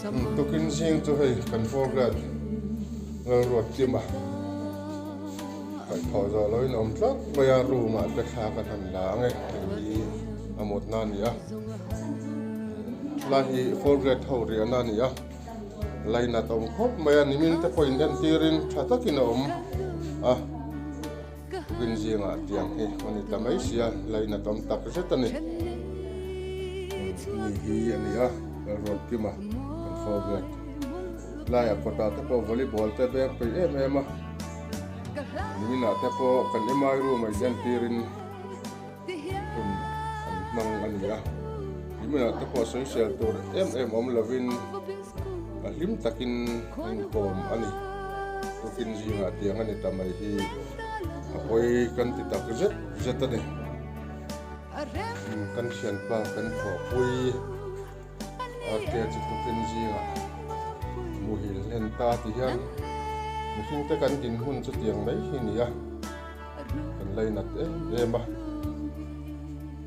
Tukin zing chu hei kan foreground Lalruat Kima kaihthawh zawh loin a awm tlat mai a, room ah te thla kan han la ang e hei hi a mutna a ni a, helai hi foreground ho riahna a ni a, lainat a awm khawp mai a, nimin te pawh in entirin tha takin a awm a. Tukin zingah tiang hi a ni ta mai sia, lainat awm tak zet a ni. Ni hi a ni a, Lalruatkima kan forward laiah kawtah te pawh volleyball te beng peih em em a, niminah te pawh kan MI room a inentirin hun an hmang a ni a, niminah te pawh sawisel tur em em awm lovin a hlim takin a inkawm a ni. Tukin zingah tiang a ni ta mai hi a pawi kan ti tak zet zet a ni. Kan thianpa kan thawhpui RK chu tukin zingah muhil hlen ta ti hian mihringte kan dinhmun chu tiang mai hi a ni a. Kan lainat em em a,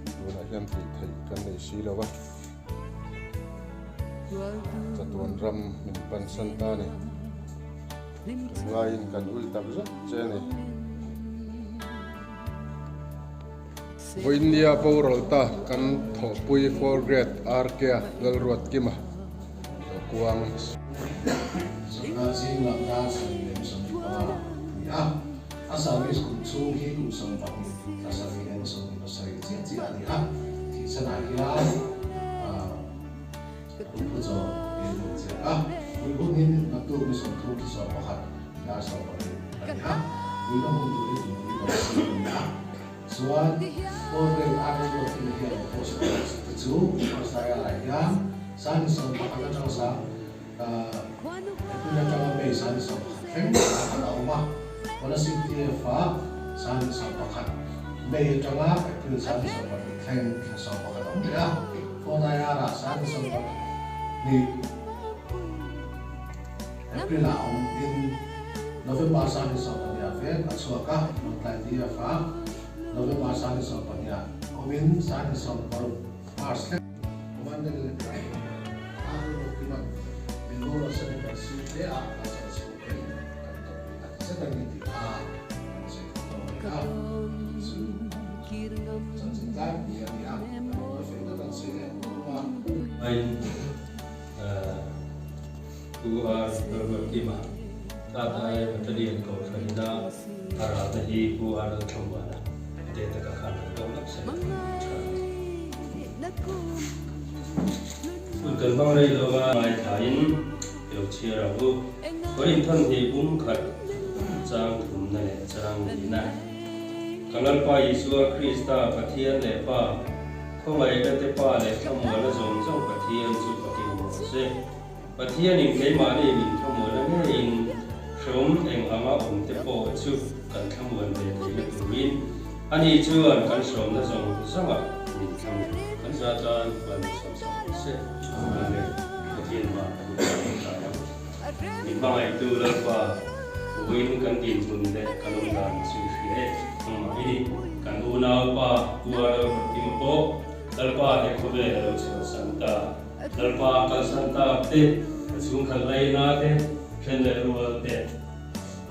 tunah hian tih theih kan nei si lo a, chatuan ram min pansan ta a ni. Kan ngaiin kan ui tak zet che a ni. Vawiinnia boral ta kan thawhpui four grade RK Lalruatkima lo kuang. Sawrkar zingah dar 11:15 a ni a. A service kum chhung hi kum 12 thla sarih leh 27 chiah chiah a ni a, thih chhanah hian kum phu zawh in an ziak a. Ui hun hi naktuk ni 30 thla 11 dar 18 a ni a, uina hun tur hi tumpui kan siam a ni a. Chuan Paul Grade a rilruat thil hian post te chu first aia hian sang ni 11 atang sang April atanga May 11 thleng a kal a awm a, Kolasib TF-a 11, May atanga April 12 thleng thla 11 a awm leh a, Fort IR-ah 12, April-ah awm in November 12 ah vek a chhuak a, Lawngtlai TF-a November 12 ah awmin 16 March thleng. Commandant leh Private Arnold Kiman Memorial Senegal si hle a a chan chhung te kan tawpui tak zet a ni tih kha kan sawi thei tawh mai a, chu chanchin tlangpui a ni a, kan awm fel tak an sawi leh tum a. Ain Pu R. Lalruatkima, Tata Air Battalion Kohhranina a ralna hi Pu R. Lalthlamuana te taka khan an lo lap seh tha. Hun kan hmang rei lo a, ngaithlain i lo chhiar ang u. Kawr inthawn hi pum khat chang thumna leh chang nihna. Ka Lalpa Isua Krista Pathian leh Pa, khawngaihna te Pa leh thlamuana zawng zawng Pathian chu fakin awm rawh se. Pathianin keimahni min thlamuana ngeiin hreawm eng anga awm te pawh chu kan thlamuan ve theihna turin ani chuan kan hreawmna zawng zawngah min thlamuan. Kan za tan van sam sak rawh se. Amen. Pathian hma kan inhmang tlai ang. Min hmangaihtu Lalpa, vawiin kan dinhmun leh kan awm dan chu i hria e. Nangmah i ni. Kan unaupa Pu Lalruatkima pawh Lalpa he khawvel a lo chhuahsan ta. Lalpa kalsan tak te, ka chhungkhat laina te, then leh rual te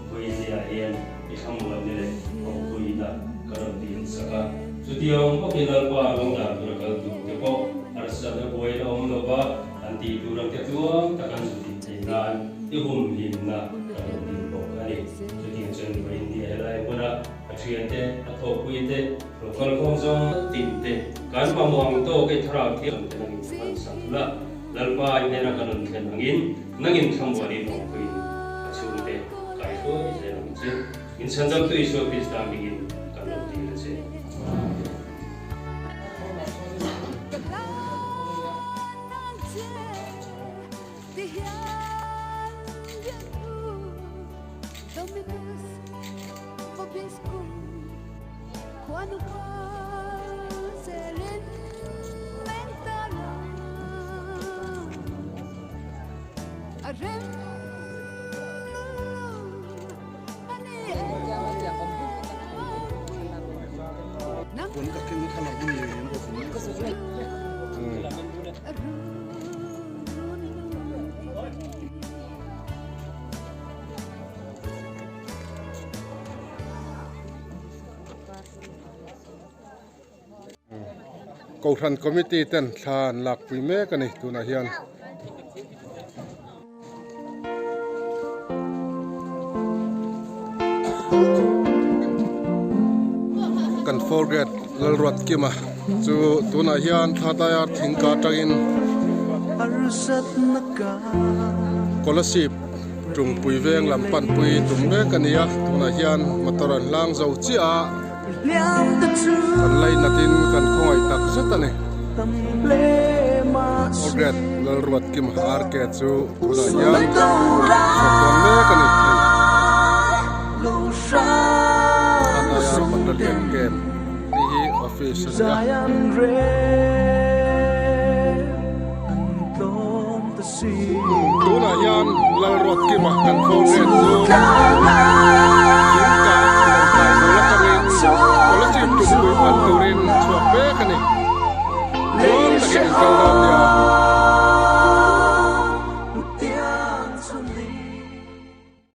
vawiziah hian i thlamuanna leh awmpuina ka rawn dil sak a. Chutiang bawkin Lalpa lungdan tura kal tur te pawh harsatna buaina awm lova an tih tur ang te tluang tak an zu tih theih nan i humhimna ka rawn dil bawk a ni. Chutiang chuan vawiindia helai hmuna a thiante, a thawhpuite, Lo kalkhawm zawng tin te kan mamawh ang tawk i thlarau thiam te nangin ka hman sak thul a, Lalpa i hnena ka nun thlen angin nangin thlamuanin awmpuiin ka chhungte kai hruai zel ang che. Min chhandamtu Isua Krista hmingin kan lo dil a che. Amen. Kohhran committee ten thla an lakpui mek a ni tunah hian. Kan four grade Lalruatkima chu tunah hian thla daia thingka atangin Kolasib Tungpui veng lam panpui tum mek a ni a, tunah hian motor an hlang zo chiah a, kan lainatin kan khawngaih tak zet a ni. Four grade Lalruatkima RK chu tunah hian chhuak dawn mek a ni. Khan aia battalion camp hei hi office a ni a. Tunah hian Lalruatkima kan phone nen chu thingkah lawngtlai bul atangin Kolasib tumpui pan turin chhuak mek a ni. Tluang takin in kal dawn nia.